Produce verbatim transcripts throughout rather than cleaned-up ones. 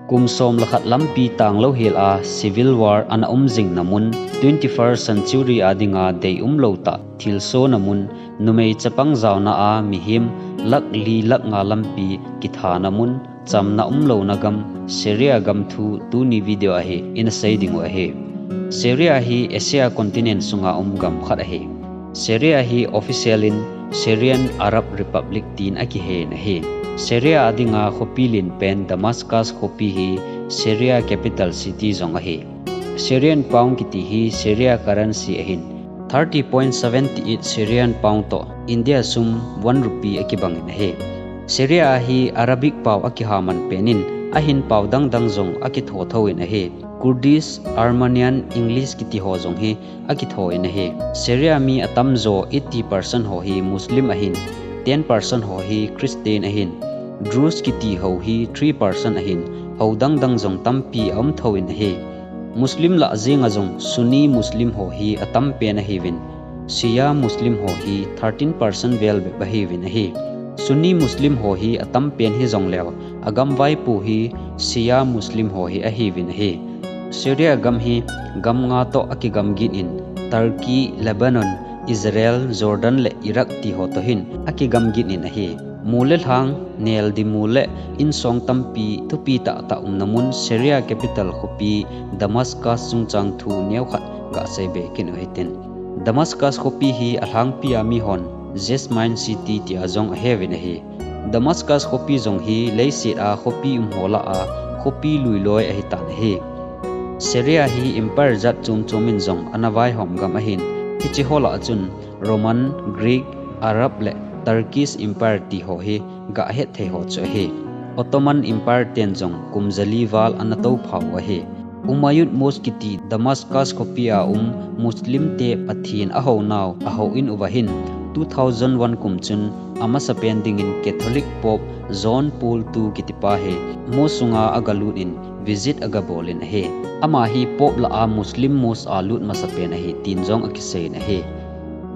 Kum som le khat lampi tanglo hel a civil war ana um jing na mun, twenty-first century a dinga dei umlo tah thilsoh na mun, numei chapang jaona a mihem lakh li lakh nga lampi kithana mun, chamna umlo na gam Syria gam thu tuni video a hi ina sei ding u ahi. Syria hi Asia continent sunga um gam khat ahi. Syria hi official in Syrian Arab Republic tin akihen ahi. Syria a dinga khopi len pen Damascus khopi hi Syria capital city jong ahi. Syrian pound kiti hi Syria currency ahin, thirty point seven eight Syrian pound toh India sum one rupee akibang in ahi. Syria a hi Arabic pau akihaman pen in, ahin pau dangdang jong akitho tho in ahi. Kurdish, Armenian, English kiti ho jong hi akitho in ahi. Syria mi atamjo eighty percent ho hi Muslim ahin, ten percent ho hi Christian ahin. Druze kiti ho hi three percent ahin, ho dangdang jong tampi aum tho in ahi. Muslim lah jenga jong Sunni Muslim ho hi atam pen ahiuvin, Shia Muslim ho hi thirteen percent vel bep ahiuvin ahi. Sunni Muslim ho hi atam pen hijongleu, agam vaipo hi Shia Muslim ho hi ahiuvin ahi. Syria gam hi gam nga toh akigam gin in, Turkey, Lebanon, Israel, Jordan le Iraq ti ho toh hin akigam gin in ahi. Mol le lhang, nel di mol le insong tampi thupi tah tah umna mun Syria capital khopi Damascus chungchang thu neokhat gasei be kit u hitin. Damascus khopi hi alhangpi a mihon Jasmine City tia jong aheuvin ahi. Damascus khopi jong hi leiset a khopi um ho lah a khopi lui loi ahitan ahi. Syria hi empire jat chom chom in jong ana vaihom gam ahin, hiche ho lah a chun Roman, Greek, Arab le Turkish Empire ti ho hi gahet thei ho chu ahi. Ottoman Empire ten jong kum jali val ana toupha u ahi. Umayyad Mosque kiti Damascus khopi a um Muslim te Pathen ahou nau ahou in uva hin two thousand one kum chun amasapen dingin Catholic Pope John Paul two kitipa hi mosque sunga agalut in visit agabol in ahi. Ama hi Pope lah a Muslim mosque a lut masapen ahi tin jong akisei in ahi.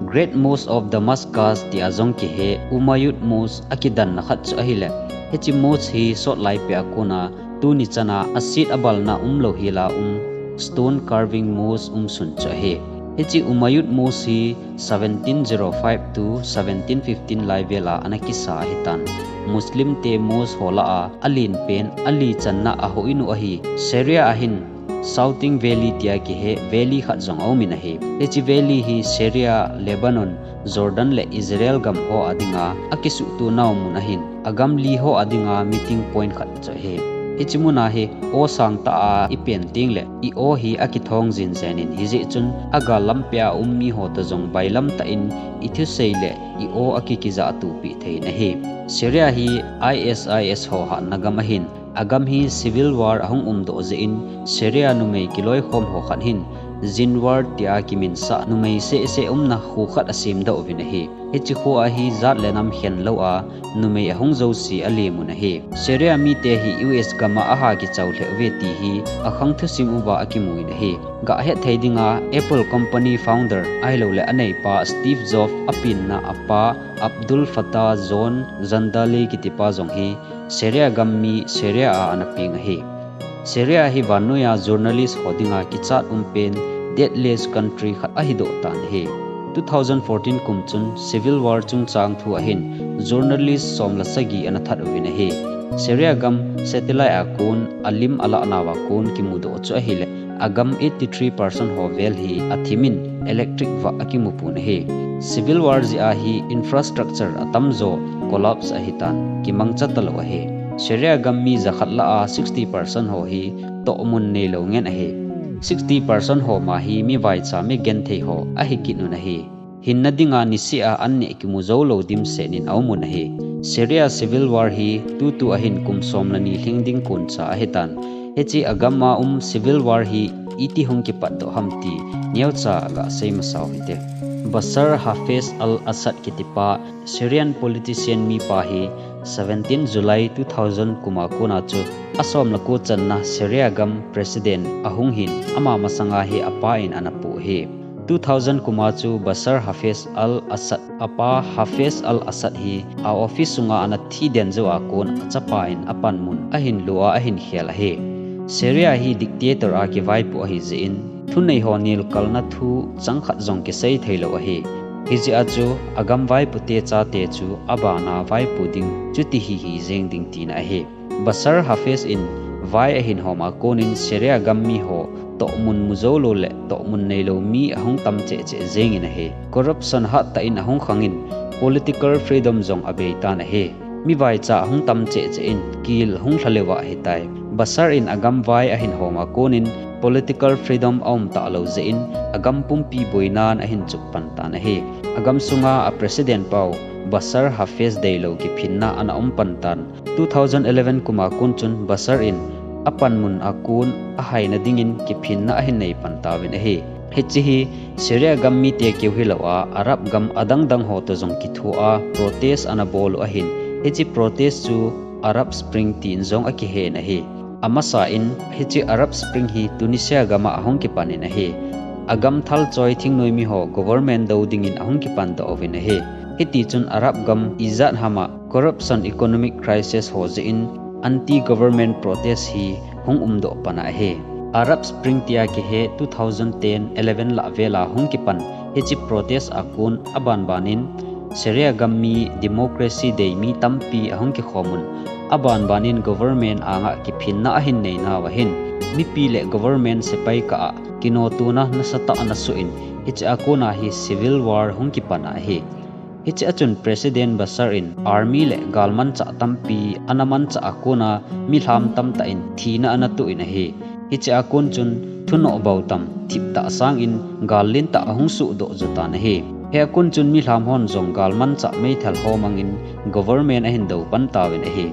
Great Mosque of Damascus tia jong kihe Umayyad Mosque akidanna khat chu ahile, hiche mosque hi sot laipeh a kona tuni chana aset abalna umlou hel a um stone carving mosque umsun chu ahi. Hiche Umayyad Mosque hi seventeen zero five to seventeen fifteen laivel a ana kisa ahitan. Muslim te mosque ho lah a alen pen, ali channa ahou in u ahi. Syria a hin Shouting Valley tia kihe valley khat jong aumin ahi. Hiche valley hi Syria, Lebanon, Jordan le Israel gam ho a dinga akisuhto nau mun ahin, agam li ho a dinga meeting point khat chu ahi. Hiche mun a hi aw sangtah a ipen teng le i aw hi akithong jinjen in, hijeh chun agal lampeh a um mi ho toh jong bailam tah in ithusei le i aw akikijah tohpeh thei in ahi. Syria hi ISIS ho hatna gam ahin, agam hi civil war ahung umdoh jeh in Syria numei kiloikhom ho khat hin Zinwar tia kiminsah numei sehseh umna kho khat asemdoh uvin ahi. Hiche kho a hi jat le nam khenlou a numei ahung jouse alemun ahi. Syria mite hi US gam a aha kichao lheh uve ti hi akhang thusim uva akimun ahi. Gahet thei dinga Apple company founder ahilouleh aneipa Steve Jobs apenna apa Abdul Fattah John Jandali kitipa jong hi Syria gam mi Syria a ana peng ahi. Syria hi vannoiya journalist ho dinga kichat umpen deadliest country khat ahidoh tan ahi. Two thousand fourteen kum chun civil war chungchang thu ahin journalist som le sagi ana that uvin ahi. Syria gam satellite a kon alim alah nauva kon kimudoh chu ahile, agam eighty three percent ho vel hi athimin electric vah akimupon ahi. Civil war jeh a hi infrastructure atamjo collapse ahitan, kimangcha talou ahi. Syria gam mi jakhat lah a sixty percent ho hi tohmun neilou ngen ahi. Sixty percent ho ma hi mi vaicha mi genthei ho ahikit un ahi. Hinna dinga niseh a an neh kimu joulou dimset in aumun ahi. Syria civil war hi tutu ahin kum som le ni lhing ding koncha ahitan. Hiche agam a um civil war hi iti hung kipatdoh ham ti neocha gasei masau hite. Bashar Hafez al-Assad kitipa Syrian politician mipa hi seventeen July two thousand kum a kona chu asom le ko channa Syria gam president ahung hin, ama masanga hi apa in ana pu ahi. Two thousand kum a chu Bashar Hafez al-Assad, apa Hafez al-Assad hi a office sunga ana thi den jou a kon achapa in apanmun ahin lo a ahin khel ahi. Syria hi dictator a kivaipo ahi jeh in, thunei ho nilkalna thu changkhat jong kisei thei lou ahi. Hijeh a chu agam vaipo te chate chu abana vaipo ding chuti hi hi jeng ding tina ahi. Bashar Hafez in vai ahin hom a konin Syria gam mi ho tohmun mu jou lou le tohmun nei lou mi ahung tam cheh cheh jengin ahi. Corruption hattah in ahung khangin political freedom jong abei tan ahi. Mi vaicha ahung tam cheh cheh in kil hung lha leuva ahitai. Bashar in agam vai ahin hom a konin political freedom aum talou jeh in agam pumpi boinan ahin chup pan tan ahi. Agam sunga a president pau Bashar Hafez deilou kiphinna ana um pan tan. Two thousand eleven kum a kon chun Bashar in apanmun a kon ahaina dingin kiphinna ahin nei pan tauvin ahi. Hiche hi Syria gam mite keu hilou a Arab gam adang dang ho toh jong kitho a protest ana bol u ahin. Hiche protest chu Arab Spring tin jong akihen ahi. Amasa in hiche Arab Spring hi Tunisia gam a ahung kipan in ahi. Agam thal choi thingnoi mi ho government dou dingin ahung kipan doh uvin ahi. Hiti chun Arab gam ijat ham a corruption, economic crisis ho jeh in anti-government protest hi hung umdoh pan ahi. Arab Spring tia kihe two thousand ten eleven lah vela hung kipan hiche protest a kon aban banin Syria gam mi democracy dei mi tampi ahung kikhom un, aban banin government anga kiphinna ahin nei nauva hin mipi le government sepai kah a kinotona nasatah ana soh in, hiche a kona hi civil war hung kipan ahi. Hiche a chun President Bashar in army le galmanchah tampi ana manchah a kona milham tamtah in thina ana toh in ahi. Hiche a kon chun thunoh bou tam, thip tah sangin gal lentah ahung sohdoh jo tan ahi. Hia kon chun milham hon jong galmanchah meithal ho mangin government ahin dou pan tauvin ahi.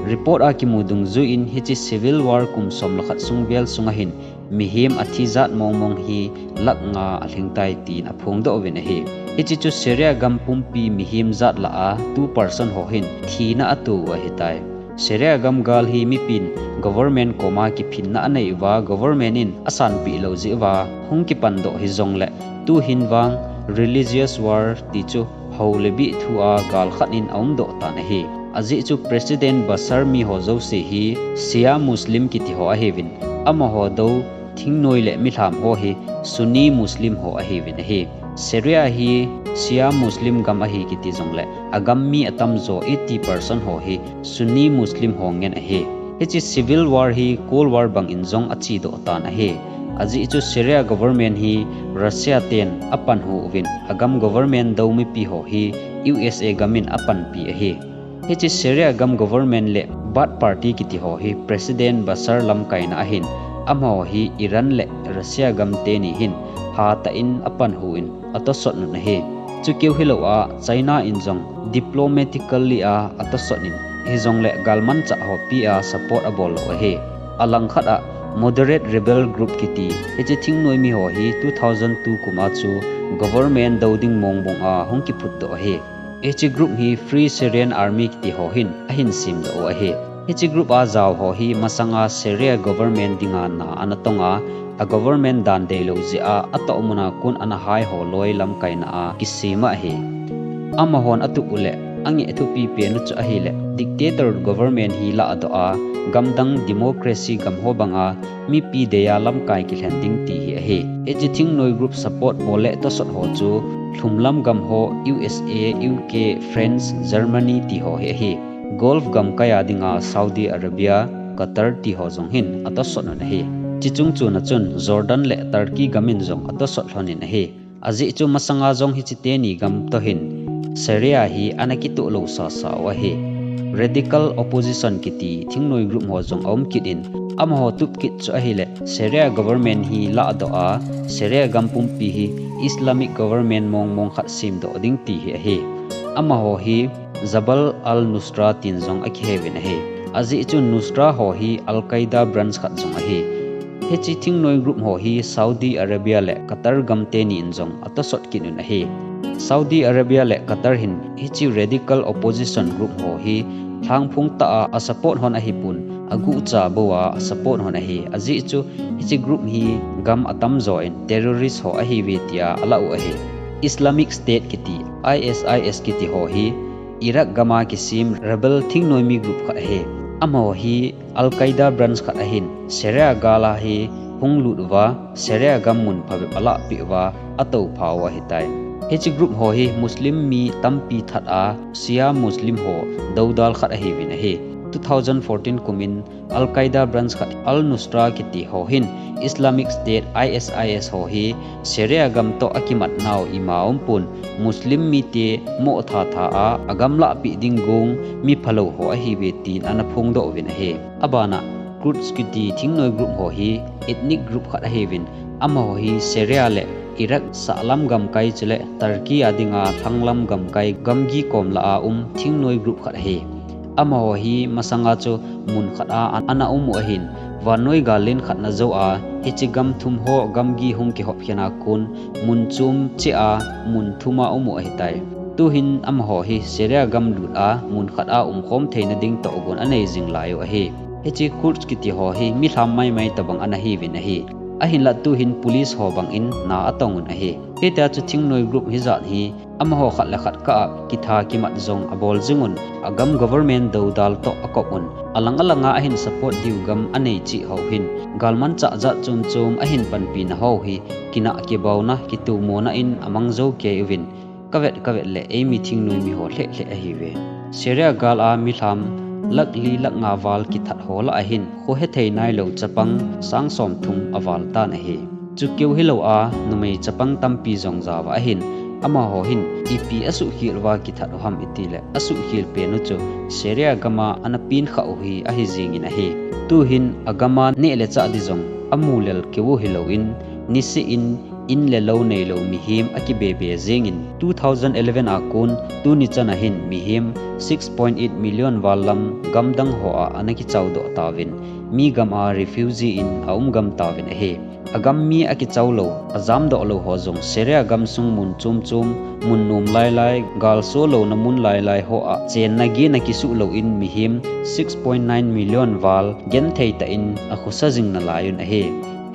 Report a kimu dungjuiyin hiche civil war kum som le khat sung vel sunga hin mihem athi jat mong mong hi lakh nga alhing tai tin aphongdoh uvin ahi. Hiche chu Syria gam pumpi mihem jat lah a two percent ho hin thina ato u ahitai. Syria gam gal hi mipin government koma kiphinna anei uva, government in asanpeh lou jeh uva hung kipan doh hijongle, tuhin vang religious war ti chu hou le bih thu a gal khat in aumdoh tan ahi. Ajeh chu President Bashar mi ho jouse hi Shia Muslim kiti ho ahiuvin, amaho dou thingnoi le milham ho hi Sunni Muslim ho ahiuvin ahi. Syria hi Shia Muslim gam ahi kiti jongle, agam mi atamjo eighty percent ho hi Sunni Muslim ho ngen ahi. Hiche civil war hi Cold War bangin jong achedoh tan ahi. Ajeh chu Syria government hi Russia ten apanhu uvin, agam government dou mipi ho hi U S A gam in apanpi ahi. Hiche Syria gam government le Baath Party kiti ho hi President Bashar lamkaina ahin, amaho hi Iran le Russia gam teni hin hatah in apanhu in atosot un ahi. Chukeu hilou a China in jong diplomatically a atosot in, hijongle galmanchah ho pia support abol lou ahi. Alangkhat a moderate rebel group kiti hiche thingnoi mi ho hi two thousand two kum a chu government dou ding mong mong a hung kiphutdoh ahi. Hiche group hi Free Syrian Army kiti ho hin ahin semdoh u ahi. Hiche group a jao ho hi masanga Syria government dinga na ana tonga, a government dan deilou jeh a atohmun a kon ana hai ho loi lamkaina a kisem ahi. Amahon atup u le angeh thupi pen u chu ahile dictator government hi lahdoh a, gamdang democracy gam ho banga mipi dei a lamkai kilhen ding ti hi ahi. Hiche thingnoi group support bol le tosot ho chu lhumlam gam ho U S A, U K, France, Germany ti ho hi ahi. Gulf gamkai a dinga Saudi Arabia, Qatar ti ho jong hin atosot un ahi. Hiche chungchon a chun Jordan le Turkey gam in jong atosot lhon in ahi. Ajeh chu masanga jong hiche teni gam toh hin Syria hi ana kitoh lou sasa u ahi. Radical opposition kiti thingnoi group ho jong aum kit in, amaho tup kit chu ahile Syria government hi lahdoh a, Syria gam pumpi hi Islamic government mong mong khat semdoh ding ti hi ahi. Amaho hi Jabhat al-Nusra tin jong akiheuvin ahi. Ajeh chu Nusra ho hi Al-Qaeda branch khat jong ahi. Hiche thingnoi group ho hi Saudi Arabia le Qatar gam teni in jong atosot kit un ahi. Saudi Arabia le Qatar hin hiche radical opposition group ho hi lhangphong tah a asupport hon ahipon, aguhcha bou a support hon ahi. Ajeh chu hiche group hi gam atamjo in terrorist ho ahiuve tia alah u ahi. Islamic State kiti, I S I S kiti ho hi Iraq gam a kisem rebel thingnoimi group khat ahi. Amaho hi Al Qaeda branch khat ahin, Syria gal a hi hung lut uva, Syria gam mun phabep alahpeh uva, atoupha u ahitai. Hiche group ho hi Muslim mi tampi that a, Shia Muslim ho doudal khat ahiuvin ahi. Two thousand fourteen kum in Al Qaeda branch khat Al Nusra kiti ho hin Islamic State, I S I S ho hi Syria gam toh akimat nau ima umpon, Muslim mite moh thatha a, agam lahpeh ding gong mi phalou ho ahiuve tin ana phongdoh uvin ahi. Abana Kurds kiti thingnoi group ho hi ethnic group khat ahiuvin, amaho hi Syria le Iraq sahlam gamkai chule Turkey a dinga lhanglam gamkai gamgi kom lah a um thingnoi group khat ahi. Amaho hi masanga chu mun khat a an-, ana um u ahin, vannoi gal len khat na jou a, hiche gam thum ho gamgi hung kihop khen a kon, mun chom cheh a, mun thum a um u ahitai. Tuhin amaho hi Syria gam lut a, mun khat a umkhom theina ding tohgon anei jing lai u ahi. Hiche Kurds kiti ho hi milham maimai tobang ana hiuvin ahi. Ahinlah tuhin police ho bangin na atong un ahi. Hitia chu thingnoi group hijat hi amaho khat le khat kah a kitha kimat jong abol jing un, agam government doudal toh akop un, alang alanga ahin support diu gam anei cheh ho hin, galmanchah jat chom chom ahin panpina ho hi, kinah kibaona, kitomona in amang jou kei uvin, kavet kavet le eimi thingnoi mi ho lheh lheh ahiuve. Syria gal a milham lakh li lakh nga val kithat ho lah ahin, khohethei nailou chapang sang somthum aval tan ahi. Chu keu hilou a, numei chapang tampi jong jao va ahin, amaho hin ipi asuhkhel uva kithat u ham itile, asuhkhel pen u chu Syria gam a ana penkhah u hi ahi jengin ahi. Tuhin agam a neh le chah ding jong amu lel keu u hilouvin, niseh in in le lou neilou mihem akibebe jengin, two thousand eleven a kon tuni chan a hin mihem six point eight million val lam gamdang ho a ana kichaodoh tauvin, mi gam a refugee in aum gam tauvin ahi. Agam mi akichaolou, ajamdoh lou ho jong Syria gamsung mun chom chom, mun nom lai lai, gal solouna mun lai lai ho a chenna gehna kisuh louvin mihem six point nine million val genthei tah in akhosa jing nalai un ahi.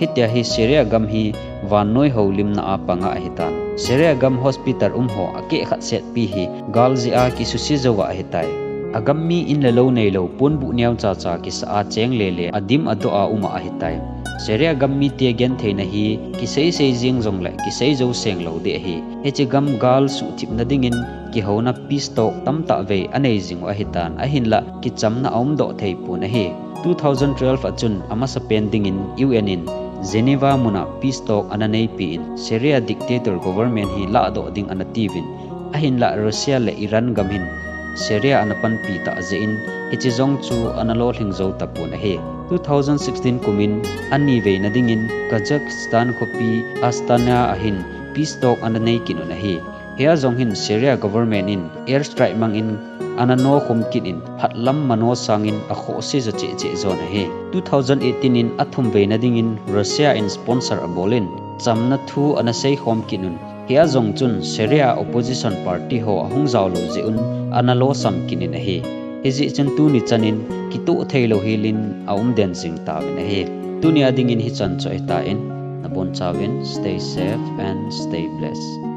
Hitia hi Syria gam hi vannoi houlimna a panga ahitan. Syria gam hospital um ho akeh khat setpi hi gal jeh a kisuse jouva ahitai. Agam mi in le lou neilou, ponbuh neocha cha kisa a cheng lele, adim adoh a um a ahitai. Syria gam mite gentheina hi kisei sei jeng jongle kisei jou seng lou ding ahi. Hiche gam gal suhthipna dingin kihouna peace talk tamtah vei anei jing u ahitan, ahinlah kichamna aumdoh thei pon ahi. Two thousand twelve a chun amasapen dingin U N in Geneva mun a peace talk ana neipi in, Syria dictator government hi lahdoh ding ana tiuvin, ahinlah Russia le Iran gam hin Syria ana panpi tah jeh in, hiche jong chu ana lolhing jou tapon ahi. Two thousand sixteen kum in ani veina dingin Kazakhstan khopi Astana a hin peace talk ana nei kit un ahi. Hia jong hin Syria government in air strike mang in ana nokhum kit in, phatlam mano sangin akhohse jo cheh cheh jon ahi. Two thousand eighteen in athum veina dingin Russia in sponsor abol in, chamna thu ana seikhom kit un. Hia jong chun Syria opposition party ho ahung jaolou jeh un ana losam kit in ahi. Hijeh chun tuni chan in kitoh theilou helin aum den jing tauvin ahi. Tunia dingin hichan chu ahitan, nabonchauvin stay safe and stay blessed.